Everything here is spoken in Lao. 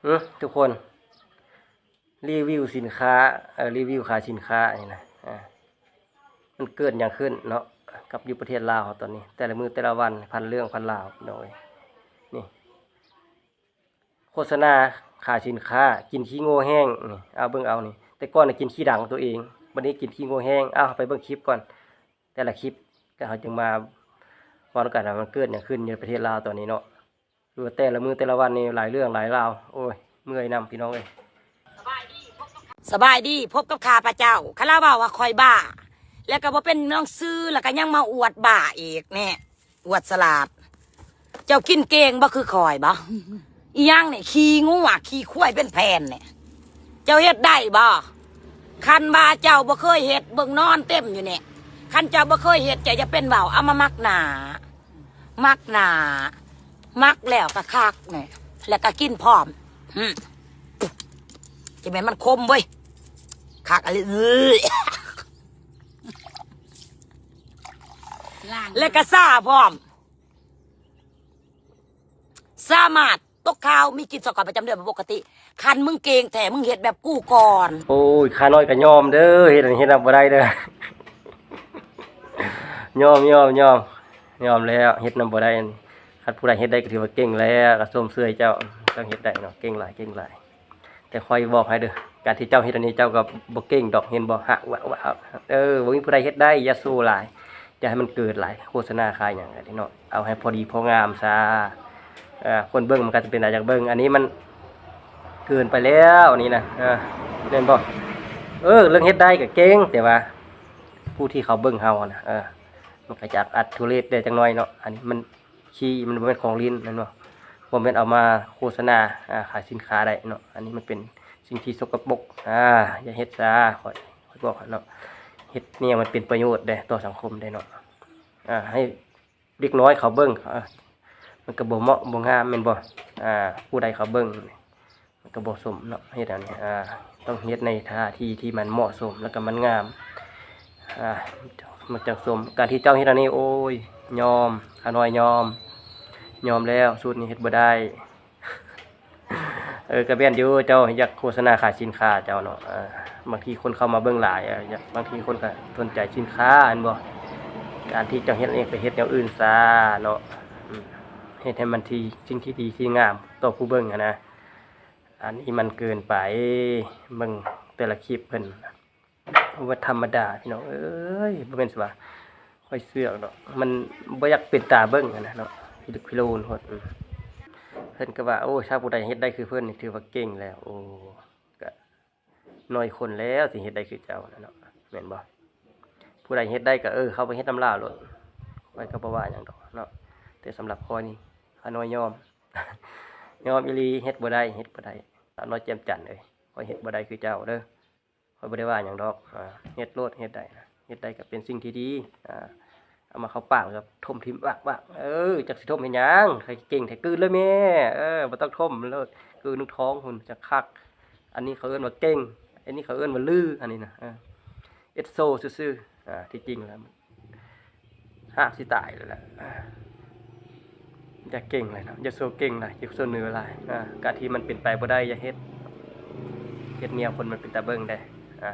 ອື ທຸກຄົນ ຣີວິວສິນຄ້າ ເອີ ຣີວິວຂາຍສິນຄ້ານີ້ນະ ອາ ມັນເກີດຫຍັງຂຶ້ນເນາະ ກັບຢູ່ປະເທດລາວເຮົາຕອນນີ້ ແຕ່ລະມື້ແຕ່ລະວັນ ພັນເລື່ອງພັນລາວ ພີ່ນ້ອງເອີຍ. ນີ້ ໂຄສະນາຂາຍສິນຄ້າ ກິນຂີ້ໂງ່ແຫ້ງນີ້ ເອົາເບິ່ງເອົານີ້ ແຕ່ກ່ອນນະກິນຂີ້ດັງຕົວເອງ ບັດນີ້ກິນຂີ້ໂງ່ແຫ້ງ. ເອົາ ເຮົາໄປເບິ່ງຄລິບກ່ອນ ແຕ່ລະຄລິບ ແລ້ວເຮົາຈຶ່ງມາເວົ້ານຳກັນວ່າມັນເກີດຫຍັງຂຶ້ນຢູ່ປະເທດລາວຕອນນີ້ເນາະ. ຄືວ່າແຕ່ລະມື້ແຕ່ລະວັນນີ້ຫຼາຍເລື່ອງຫຼາຍລາວ ໂອ້ຍ ເມື່ອຍນຳ ພີ່ນ້ອງເອີຍ. ສະບາຍດີ ພົບກັບຂ້າພະເຈົ້າ ຄັນລາວເວົ້າວ່າຂ້ອຍບ້າ ແລ້ວກໍບໍ່ເປັນໜັງສື ແລ້ວກໍຍັງມາອວດບ້າອີກແນ່ ອວດສະຫຼາດ. ເຈົ້າກິນເກັ່ງບໍ່ຄືຂ້ອຍບໍ່? ອີຫຍັງນີ້ ຂີ້ງົວຂີ້ຄວາຍເປັນແຜ່ນນີ້ ເຈົ້າເຮັດໄດ້ບໍ່? ຄັນວ່າເຈົ້າບໍ່ເຄີຍເຮັດ ເບິ່ງນອນເຕັມຢູ່ນີ້ ຄັນເຈົ້າບໍ່ເຄີຍເຮັດ ເຈົ້າຢ່າເປັນເວົ້າ ເອົາມາໝັກໜ້າ ໝັກໜ້າ ໝັກແລ້ວກໍຄັກນີ້ ແລ້ວກໍກິນພ້ອມ. ຫຶ ຈະແມ່ນມັນຄົມເວີຍ ຄັກອີ່ຫຼີ ແລ້ວກໍຊາພ້ອມ. ສາມາດຕົກຂາວ ມີກິນຊອກກອນປະຈຳເດືອນບໍ່ປົກກະຕິ. ຄັນມຶງເກັ່ງແທ້ ມຶງເຮັດແບບກູກ່ອນ. ໂອ້ຍ ຂ້ານ້ອຍກໍຍອມເດີ ເຮັດ ເຮັດນຳບໍ່ໄດ້ເດີ ຍອມ ຍອມ ຍອມ ຍອມແລ້ວ ເຮັດນຳບໍ່ໄດ້. ຄັນຜູ້ໃດເຮັດໄດ້ກໍຖືວ່າເກັ່ງແລ້ວ ກໍຊົມເຊີຍເຈົ້າ ຕ້ອງເຮັດໄດ້ເນາະ ເກັ່ງຫຼາຍ ເກັ່ງຫຼາຍ. ແຕ່ຂ້ອຍບອກໃຫ້ເດີ ການທີ່ເຈົ້າເຮັດອັນນີ້ ເຈົ້າກໍບໍ່ເກັ່ງດອກ ເຫັນບໍ່ ຫະ ວະ ວະ ເອີ ບໍ່ມີຜູ້ໃດເຮັດໄດ້ ຢ່າໂຊຫຼາຍ ຢ່າໃຫ້ມັນເກີດຫຼາຍ ໂຄສະນາຂາຍຫຍັງກໍໄດ້ເນາະ ເອົາໃຫ້ພໍດີພໍງາມຊະ ເອີ ຄົນເບິ່ງມັນກໍຈະເປັນຕາຢາກເບິ່ງ. ອັນນີ້ມັນເກີນໄປແລ້ວ ອັນນີ້ນະ ເອີ ແມ່ນບໍ່? ເອີ ເລື່ອງເຮັດໄດ້ກໍເກັ່ງ ແຕ່ວ່າຜູ້ທີ່ເຂົາເບິ່ງເຮົານະ ເອີ ມັນກໍຈະອັດທຸເລດແດ່ຈັກໜ້ອຍເນາະ. ອັນນີ້ມັນ ຂີ້ ມັນບໍ່ແມ່ນຂອງຫຼິ້ນແມ່ນບໍ່? ບໍ່ແມ່ນເອົາມາໂຄສະນາ ອາ ຂາຍສິນຄ້າໄດ້ເນາະ. ອັນນີ້ມັນເປັນສິ່ງທີ່ສົກກະປົກ ອາ ຢ່າເຮັດຊະ ຂ້ອຍ ຂ້ອຍບອກເນາະ. ເຮັດແນວມັນເປັນປະໂຫຍດເດ້ ຕໍ່ສັງຄົມເດ້ເນາະ ອາ ໃຫ້ເດັກນ້ອຍເຂົາເບິ່ງ ອາ ມັນກໍບໍ່ເໝາະບໍ່ງາມແມ່ນບໍ່? ອາ ຜູ້ໃດເຂົາເບິ່ງ ມັນກໍບໍ່ສົມເນາະ ເຮັດອັນນີ້ ອາ ຕ້ອງເຮັດໃນທ່າທີ່ທີ່ມັນເໝາະສົມ ແລ້ວກໍມັນງາມ ອາ ມັນຈັ່ງສົມ. ການທີ່ເຈົ້າເຮັດອັນນີ້ ໂອ້ຍ ຍອມ ຂ້ານ້ອຍຍອມ ຍອມແລ້ວ ສູດນີ້ເຮັດບໍ່ໄດ້. ເອີ ກໍແມ່ນຢູ່ ເຈົ້າຢາກໂຄສະນາຂາຍສິນຄ້າເຈົ້າເນາະ ອາ ບາງທີຄົນເຂົ້າມາເບິ່ງຫຼາຍ ອາ ຢາກ ບາງທີຄົນກໍສົນໃຈສິນຄ້າແມ່ນບໍ່? ການທີ່ເຈົ້າເຮັດອັນນີ້ ໄປເຮັດແນວອື່ນຊະເນາະ ອືມ ເຮັດໃຫ້ມັນທີ່ ສິ່ງທີ່ດີທີ່ງາມຕໍ່ຜູ້ເບິ່ງຫັ້ນນະ. ອັນນີ້ມັນເກີນໄປ ເບິ່ງແຕ່ລະຄລິບເພິ່ນ ບໍ່ທຳມະດາພີ່ນ້ອງເອີຍ. ບໍ່ແມ່ນຊິວ່າຂ້ອຍເຊື່ອດອກ ມັນບໍ່ຢາກເປັນຕາເບິ່ງຫັ້ນນະເນາະ ພິລຶກພິໂລນໂພດ. ເພິ່ນກໍວ່າ ໂອ້ ຖ້າຜູ້ໃດເຮັດໄດ້ຄືເພິ່ນນີ້ຖືວ່າເກັ່ງແລ້ວ. ໂອ້ ກະໜ້ອຍຄົນແລ້ວທີ່ເຮັດໄດ້ຄືເຈົ້ານະເນາະ ແມ່ນບໍ່? ຜູ້ໃດເຮັດໄດ້ກໍ ເອີ ເຂົ້າໄປເຮັດນຳລາວໂລດ ຂ້ອຍກໍບໍ່ວ່າຫຍັງດອກເນາະ. ແຕ່ສຳລັບຂ້ອຍນີ້ ຂ້ານ້ອຍຍອມ ຍອມອີ່ຫຼີ ເຮັດບໍ່ໄດ້ ເຮັດບໍ່ໄດ້ ສາວນ້ອຍແຈ່ມຈັນເອີຍ ຂ້ອຍເຮັດບໍ່ໄດ້ຄືເຈົ້າເດີ ຂ້ອຍບໍ່ໄດ້ວ່າຫຍັງດອກ. ອາ ເຮັດໂລດ ເຮັດໄດ້ນະ ເຮັດໄດ້ກໍເປັນສິ່ງທີ່ດີ. ອາ ເອົາມາເຂົ້າປາກແລ້ວກໍຖົມຖິ້ມ ວາກໆ. ເອີ ຈັກຊິຖົມເຮັດຫຍັງ ໃຜເກັ່ງແທ້ ກືນເລີຍແມ່. ເອີ ບໍ່ຕ້ອງຖົມໂລດ ກືນລົງທ້ອງພຸ້ນ ຈັກຄັກ. ອັນນີ້ເຂົາເອີ້ນວ່າເກັ່ງ ອັນນີ້ເຂົາເອີ້ນວ່າລື ອັນນີ້ນະ ເອີ ເອັດໂຊຊື່ໆ. ອາ ທີ່ຈິງແລ້ວ ຮາກຊິຕາຍແລ້ວແຫຼະ ຢ່າເກັ່ງຫຼາຍເນາະ ຢ່າໂຊເກັ່ງຫຼາຍ ຢ່າໂຊເໜືອຫຼາຍ. ອາ ການທີ່ມັນເປັນໄປບໍ່ໄດ້ ຢ່າເຮັດ ເຮັດແນວຄົນມັນເປັນຕາເບິ່ງແດ່. ອາ